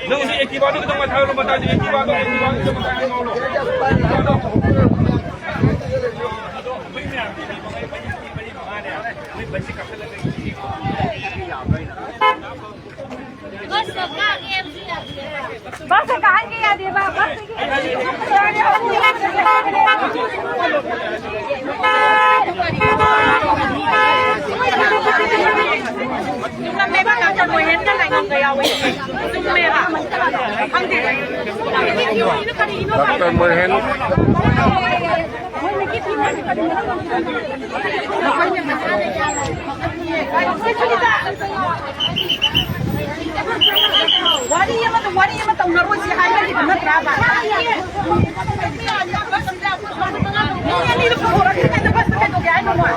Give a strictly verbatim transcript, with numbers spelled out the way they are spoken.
ꯅꯪ ꯍꯧꯖꯤꯛ ꯑꯦꯛꯇꯤꯚꯥꯗꯨ ꯈꯤꯇꯪ ꯃꯊꯛ ꯍꯥꯏꯔꯣ, ꯃꯇꯥꯏꯗ ꯑꯦꯛꯇꯤꯚꯥꯗꯣ, ꯑꯦꯛꯇꯤꯚꯥꯗꯣ, ꯑꯦꯛꯇꯤꯚꯥꯗꯣ ꯃꯇꯥꯏ ꯍꯥꯏꯔꯣ꯫ ꯕꯁ ꯀꯥꯍꯟꯒꯦ ꯌꯥꯗꯦꯕ, ꯕꯁꯇꯒꯤ꯫ ꯆꯨꯝꯂꯝꯃꯦꯕ, ꯗꯥꯛꯇꯔ ꯃꯣꯍꯦꯟꯒ ꯂꯥꯏꯉꯝꯒ ꯌꯥꯎꯋꯦ꯫ ꯆꯨꯝꯃꯦꯕ꯫ ꯈꯪꯗꯦ꯫ ꯗꯥꯛꯇꯔ ꯃꯣꯍꯦꯟ꯫ ꯋꯥꯔꯤ ꯑꯃꯗ ꯋꯥꯔꯤ ꯑꯃ ꯇꯧꯅꯔꯣꯏꯁꯤ ꯍꯥꯏꯅꯈꯤꯕ ꯅꯠꯇ꯭ꯔꯥꯕ? ꯃꯤ ꯑꯅꯤꯗꯣ ꯄꯨꯊꯣꯔꯛꯇ꯭ꯔꯤꯉꯩꯗ ꯕꯁꯇ ꯀꯩꯗꯧꯒꯦ ꯍꯥꯏꯅꯣ ꯃꯣꯏ?